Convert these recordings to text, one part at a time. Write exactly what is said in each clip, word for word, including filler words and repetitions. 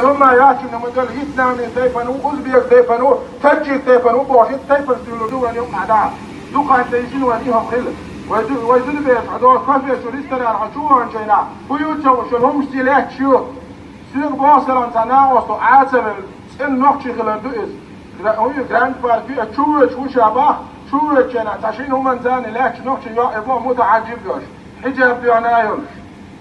Хьуна яхачунна ма-дарра, вьетнамец тайпана ву, узбек тайпана ву, таджик тайпана ву бохуш, итт тайпанца дуьйлур ду вайн юкъахь дӀа. Дукха тайпана вайн и хӀума хила. Вай ду-, вай зуда бер, хьо доху кафе, шу ресторан, хьо чу ваханчу хенахь, хӀун ю ца ву, шуна хӀуманаш цӀе лаьтташ ю. Соьга боху селхана цхьа накъосто Ӏа ца велла, цӀена нохчий хилар ду иза. Гра-, хӀун ю, Гранд Парк ю, а чу воьдуш ву ша боху, чу воьдучу хенахь цхьа шина хӀуманца лаьтташ нохчий йоӀ и боху мутахьаджиб йолуш, хьиджаб доьхна а йолуш.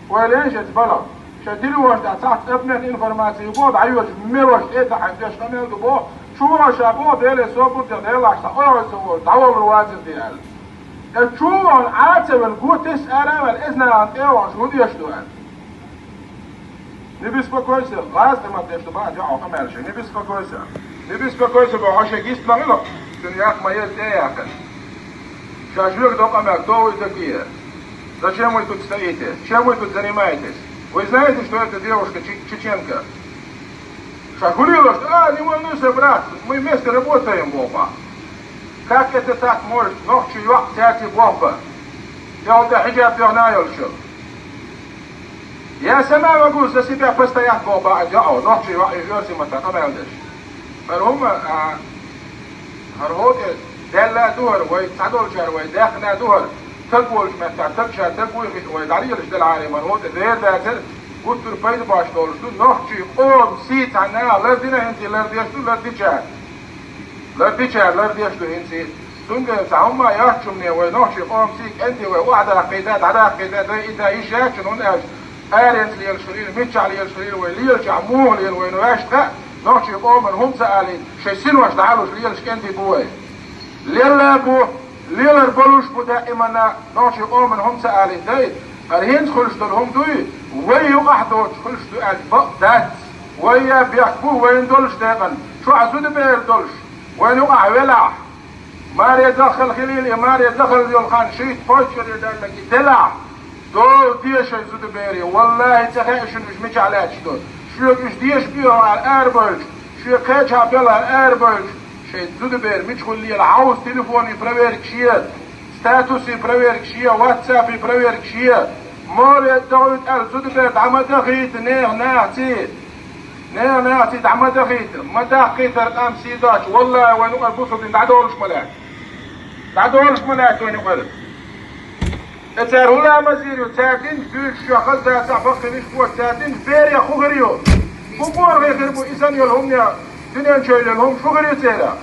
Вай лен шеца бала. Шайн телефонаш тӀехь цхьацца обмен информацией бо, дӀайоьдуш, мелош, тӀе а таьӀна деш къамел ду бо, чу вахана ша бо, Деле собар де, Делахь сан ойла ца волу, дӀаваллур вацара те аьлла. Э, чу вахана Ӏа ца велла, го тесса ара а ваьлла, эза нахана тӀе а вахана, хӀун деш ду аьлла. Не беспокойся, гӀаза тӀе ма деш ду баха, жоьӀа къамел шайн, не беспокойся. Не беспокойся бо, хьо шайн гист ма хила, цуьнан яккха ма еза тӀе а яьккхина. Ша жоьга до къамел, кто вы такие? Зачем вы тут стоите? Чем вы тут занимаетесь? Вы знаете, что эта девушка че-, чеченка? Ша хӀун лелош ду? А, не волнуйся, брат, мы вместе работаем, боху. Как это так может? Нохчий йоӀ цаьрца боху бан. Я вот хьиджаб доьхна а йолуш. Я сама могу за себя постоять боху бан, а жоьӀа, нохчий йоӀ, и оьрсийн маттахь къамел деш. ХӀара хӀума, а, хӀара хӀоте даьлла а ду хӀара, вай цхьадолчара вай даьккхина а ду хӀара, стаг волчу меттехь, стаг ша стаг вуй хиъна вай дӀалелаш делахьара, хӀара хӀоте дера дацара, гуттар а пайда бош долуш ду, нохчий къоман сий цхьанна а лардина, хӀинца лардеш ду, лардичара. Лардичара лардеш ду хӀинца. Цундела цхьа хӀумма а йоцучунна вай нохчий къоман сий кӀентий вай охьадаккхийта, дӀадаккхийта, дай и дай йиш яц шуна, хӀунда аьлча аренца лелаш хилийла, миччахь лелаш хилийла, вай лелачохь муха лела вайна ваьшна хаьа, нохчий къомана хӀума ца алийта, шайн синош дӀалуш лелаш кӀентий бу вай. Лелла а бу, лелар болуш а бу даимана, нохчий къомана хӀума ца алийта дай, хӀара хӀинца хуьлуш долу хӀума дуй, вай юкъахь доцуш хуьлуш ду аьлча бакъ дац. Вай а бехк бу вайна долуш декъана, чохь зудабер долуш, вайна юкъахь велахь. Маре даххал хилийла, и маре даххал йолу хан шийтта пойччале даьлларг и делахь, дов де шайн зудабере, валлахӀи, ца хаьа шуна уьш мичахь лаьтташ ду. Шоьга уьш деша бехьа ара арабевлча, шоьга кхечахь белхьара арабевлча, шайн зудабер мичахула лела, хьовса телефонийн проверкаш е, статусийн проверкаш е, ватсапийн проверкаш е. Маре дахуьйту аьлла зудабер дӀа ма дахийта нехан нахаца. Нехан нахаца дӀа ма дахийта, ма даккхийтара къам сий доцуш, валлахӀи, вайн юкъара бусалба дин дӀадолуш ма лаьтта. ДӀадолуш ма лаьтта вайн юкъара. И цара хӀун ламаз йийр ю, цара динца дуьйцуш чохь хаза дацахь, баккхийна иштта бохуш, цара динца берех хӀун хир ю? ХӀун бохург хир бу, и санна йолу хӀума, дуьнен чуьйла йолу хӀума хӀун хир ю церан?